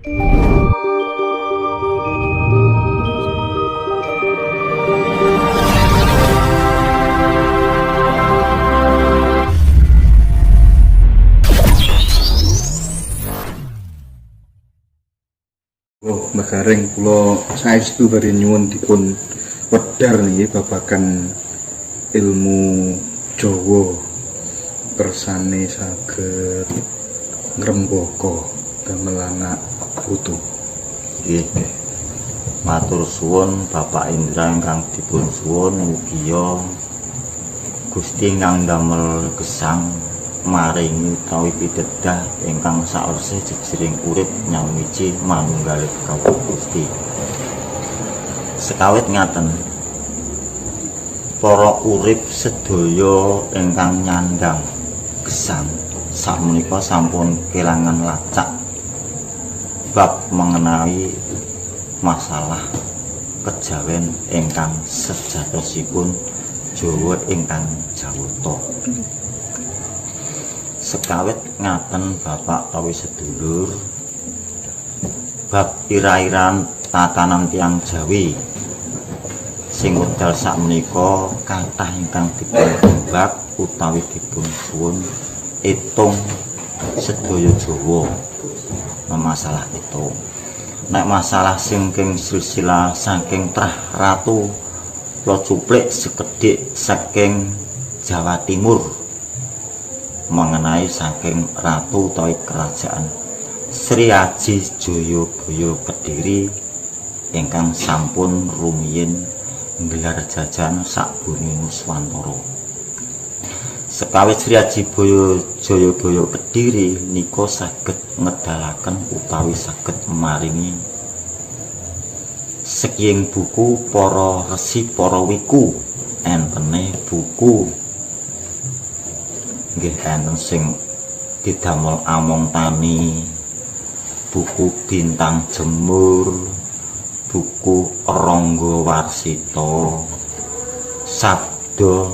Oh, Mbah Gareng, kula saestu badhe nyuwun dipun wedhar niki babagan ilmu Jawa kersane saged ngrembaka damel anak putu. Nggih. Matur suwun Bapak Indra ingkang dipun suwun, mugia Gusti ingkang damel gesang maringi utawi pitedah ingkang sakwise jejering urip nyawiji manunggaling kawula Gusti. Sekawit ngaten, para urip sedaya ingkang nyandang gesang sakmenika sampun kelangan lacak bab mengenai masalah kejawen ingkang sejatosipun Jawa ingkang Jawata. Sekawit ngaten Bapak utawi sedulur, bab ira-iran tatanan tiyang Jawi sing wekdal sakmenika kathah ingkang dipun rembag utawi dipun suwun etung sedaya Jawa masalah itu. Nek masalah singking silsilah saking trah ratu kula cuplik sekedhik saking Jawa Timur mengenai saking ratu utawi kerajaan Sri Aji Jayabaya Kediri ingkang sampun rumiyin nggelar jajahan sakbumi Nuswantara. Sekawit Sri Aji Jayabaya Kediri nika saged ngedalaken utawi saged maringi sekiying buku para resi para wiku, entene buku nggih enten sing didamel Among Tani, buku Bintang Jemur, buku Rangga Warsita, Sabda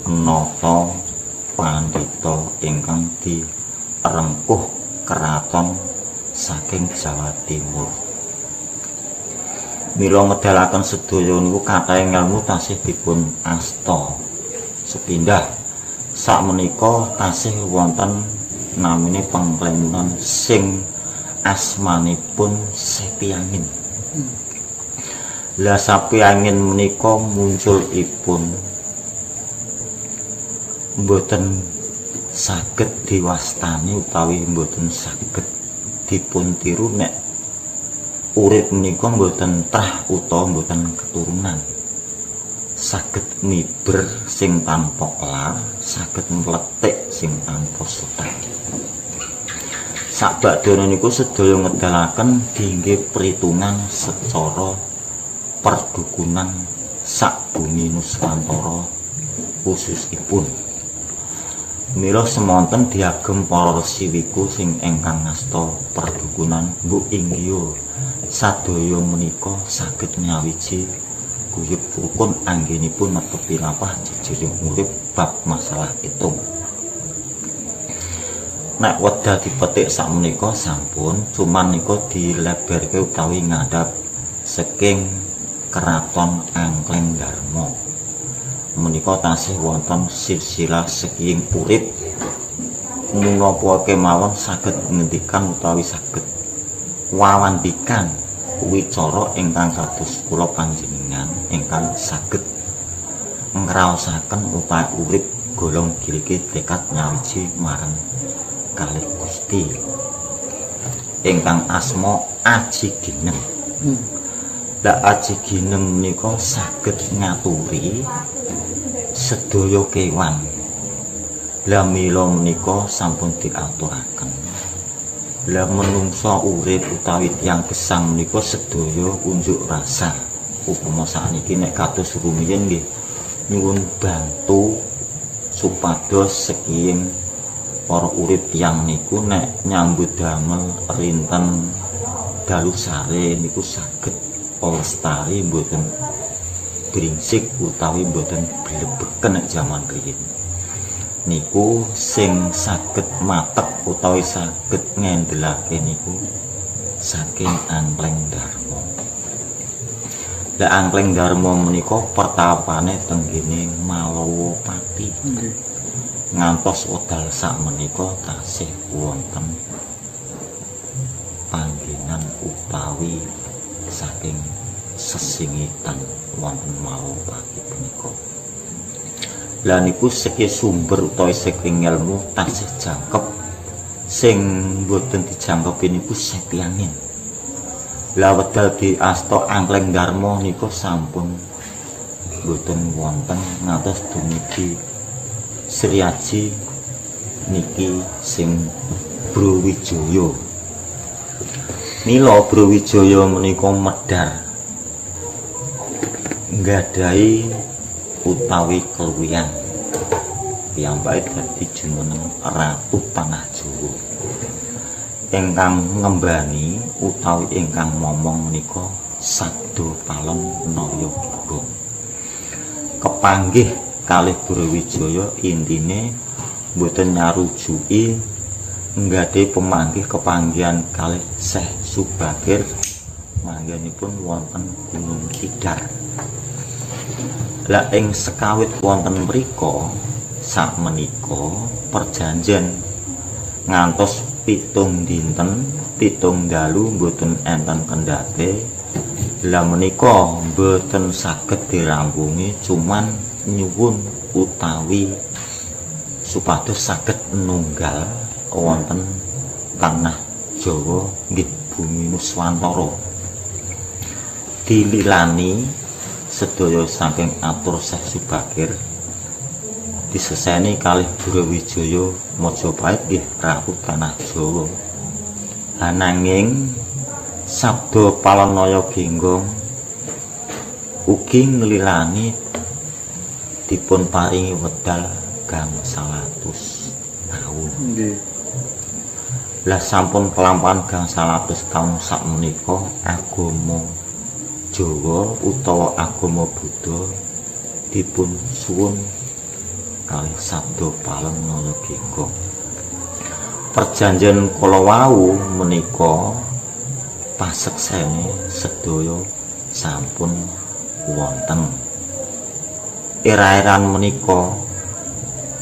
Nata Pandita ingkang direngkuh keraton saking Jawa Timur. Mila ngedalaken sedaya niku kathah ngelmu tasih dipun asta. Sepindah sakmenika tasih wonten namine pengklemunan sing asmanipun Sepiangin. Lah Sapiangin menika munculipun mboten saged diwastani utawi mboten saged dipun tiru nek urip menika mboten trah utawa mboten keturunan. Saged miber sing tanpa kelar, saged mletik sing tanpa sotah. Sabakdana niku sedaya ngedalaken dingge perhitungan secara perdukunan sak bumi Nuswantara khususipun. Mila semonten diagem para resi wiku sing ingkang ngasta perdukunan mbok inggih sadaya menika saged nyawiji guyub rukun anggenipun netepi lapah jejering urip bab masalah hitung. Nek wedal dipetik sakmenika sampun, cuman nika dileberke utawi ngandhap saking Keraton Angkleng Darma. Menika tasih wonten silsilah sekiying urip munapa kemawon saged ngendikan utawi saged wawandikan wicara ingkang kados kula panjenengan ingkang saged ngraosaken utawi urip golong gilike tekad nyawiji marang kalih Gusti ingkang asma Aji Gineng. Lah Aji Gineng menika saged ngaturi sedaya kewan. Lah mila menika sampun diaturaken. Lah menungsa urip utawi tiyang gesang menika sedaya unjuk rasa. Upama sakniki nek kados rumiyin nggih nyuwun bantu supados sekiying para urip tiyang niku nek nyambut damel rinten dalu sare niku saged lestari mboten bringsik utawi mboten blebeken nek jaman riyin. Niku sing saged matek utawi saged ngendelake niku saking Angkleng Darma. Lah Angkleng Darma menika pertapane tenggene Malowopati. Nggih. Ngantos wekdal sakmenika tasih wonten panggenan utawi saking sesingitan wonten Malowopati punika. Lah niku seki sumber utawi saking ilmu tasih jangkep, sing mboten dijangkepi niku Septiangin. Lah wekdal diasta Angkleng Darma niku sampun mboten wonten ngantos dumugi Sri Aji niki sing Brawijaya. Mila Brawijaya menika medhar nggadahi utawi keluwihan piyambake dadi jumeneng Ratu Tanah Jawa. Ingkang ngembani utawi ingkang momong menika Sabda Palon Naya Genggong. Kepanggih kalih Brawijaya intine mboten nyarujuki nggadhahi pemanggih kepanggihan kalih Syekh Subakir manggenipun wonten Gunung Tidar. Lah ing sekawit wonten mriku sakmenika perjanjian ngantos 7 dinten 7 dalu mboten enten kendhate. Lah menika mboten saged dirampungi, cuman nyuwun utawi supados saged nunggal wonten tanah Jawa nggih bumi Nuswantara. Dililani sedaya saking atur Syekh Subakir diseseni kalih Brawijaya Majapahit nggih Ratu Tanah Jawa. Ananging Sabda Palon Naya Genggong ugi nglilani dipun paringi wedal gangsal atus taun. Nggih. Lah sampun kelampahan gangsal atus taun sakmenika agama Jawa utawa agama Buddha dipun suwun kalih Sabda Palon Naya Genggong. Perjanjian kala wau menika paseksene sedaya sampun wonten. Era-eran menika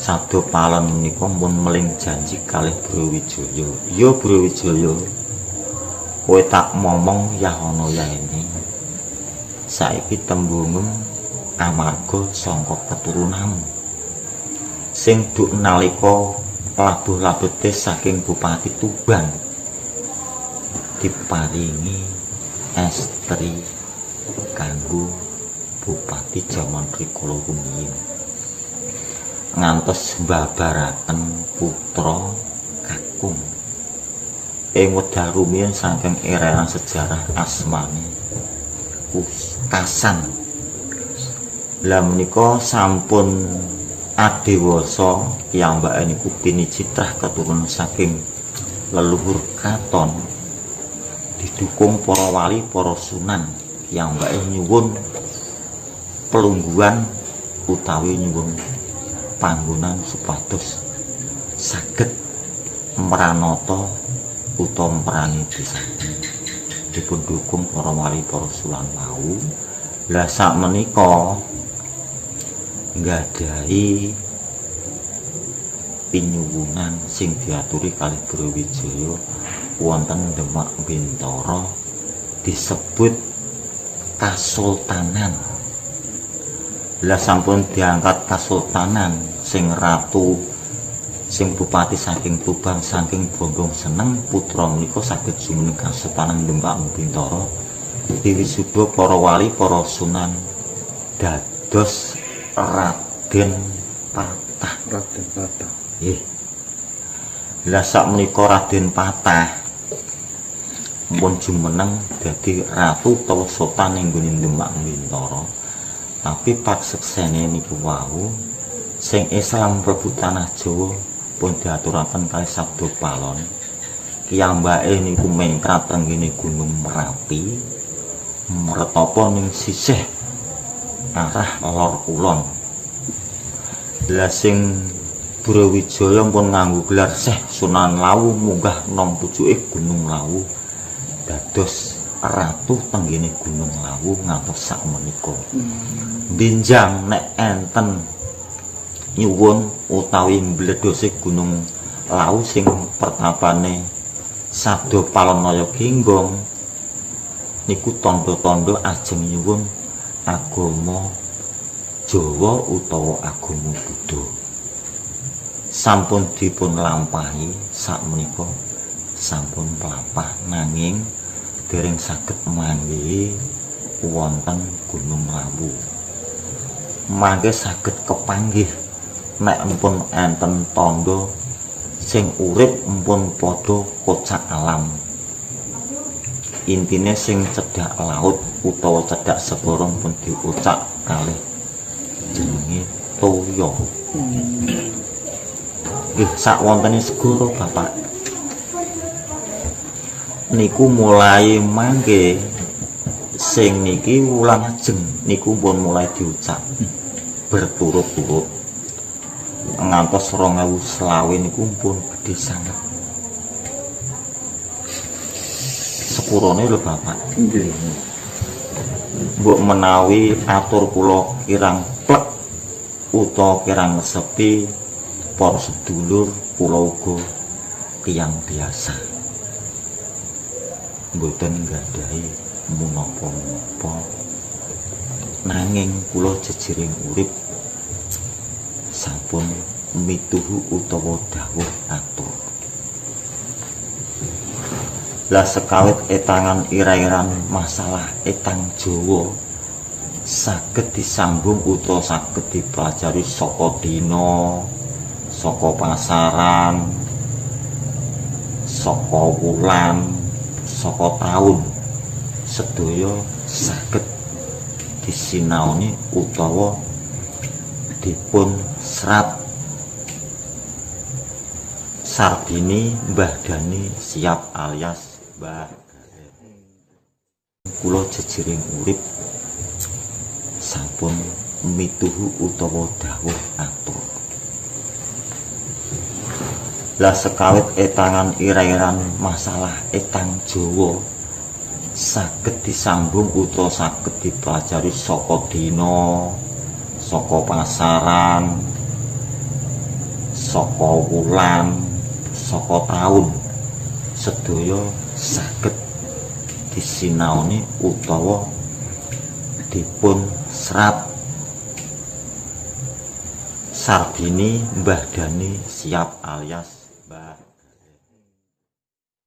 Sabda Palon menika pun meling janji kalih Brawijaya. Ya Brawijaya, kowe tak momong yahana yaene. Saiki tembungem amarga sangka keturunanmu sing duk nalika labuh labete saking Bupati Tuban diparingi estri kanggo bupati jaman rikala rumiyin ngantos mbabaraken putra kakung ing wekdal rumiyin saking erean sejarah asmane Kasan. Lah menika sampun adewasa piyambake niku pinicitrah keturunan saking leluhur kraton didukung para wali para sunan piyambake nyuwun pelungguhan utawi nyuwun panggonan supados saged mranata utawa merangi desane. Dipun dukung para wali para sunan wau. Lah sakmenika nggadahi pinyuwunan sing diaturi kalih Brawijaya wonten Demak Bintara disebut Kasultanan. Lah sampun diangkat Kasultanan sing ratu sing bupati saking Tuban saking Bombong seneng putra menika saged jumeneng Kasultanan Demak Bintara diwisuda para wali para sunan dados Raden Patah. Raden Patah. Nggih. Lah sakmenika Raden Patah pun jumeneng dadi ratu utawa sultan ing nggone Demak Bintara. Tapi paseksene niku wau sing Islam mlebu tanah Jawa pun diaturaken kalih Sabda Palon. Kiyambake niku mengkrat tenggene Gunung Merapi, mretapa ning sisih arah lor kulon. Lah sing Brawijaya pun nganggo gelar Syekh Sunan Lawu munggah nang pucuke Gunung Lawu dados dados ratu tenggene Gunung Lawu ngantos sakmenika. Benjang nek enten nyuwun utawi mbledhose Gunung Lawu sing pertapane Sabda Palon Genggong niku tandha-tandha ajeng nyuwun agama Jawa utawa agama Buddha. Sampun dipun lampahi sakmenika, sampun mlampah nanging dereng saged manggihi wonten Gunung Lawu. Mangke saged kepanggih nek empun enten tandha sing urip empun padha kocak alam. Intine sing cedhak laut utawa cedhak segara pun diucak kalih jenenge toya. Nggih, sawontene segara Bapak niku mulai mangke sing niki wulan ajeng niku pun mulai diucap berturut-turut ngantos 2020 niku pun gedhe sanget. Sepurone lho Bapak. Nggih. Mbok menawi atur kula kirang plek utawa kirang sepi para sedulur kula uga tiyang biasa. Mboten nggadahi menapa-menapa, nanging kula jejiring urip sampun mituhu utawa dawuh atur. Lah sekawit etangan ira-iran masalah etang Jawa saged disambung utawa saged dipelajari saka dina, saka pasaran, saka wulan, saka taun, sedaya saged disinaoni utawa dipun serat. Sardini Mbah Dani siap alias Mbah Gareng. Kula jejiring urip sampun mituhu utawa dawuh atur. Lah sekawit etangan ira-iran masalah etang Jawa saged disambung utawa saged dipelajari saka dina, saka pasaran, saka wulan, saka taun, sedaya saged disinaoni utawa dipun serat. Sardini Mbah Dani siap alias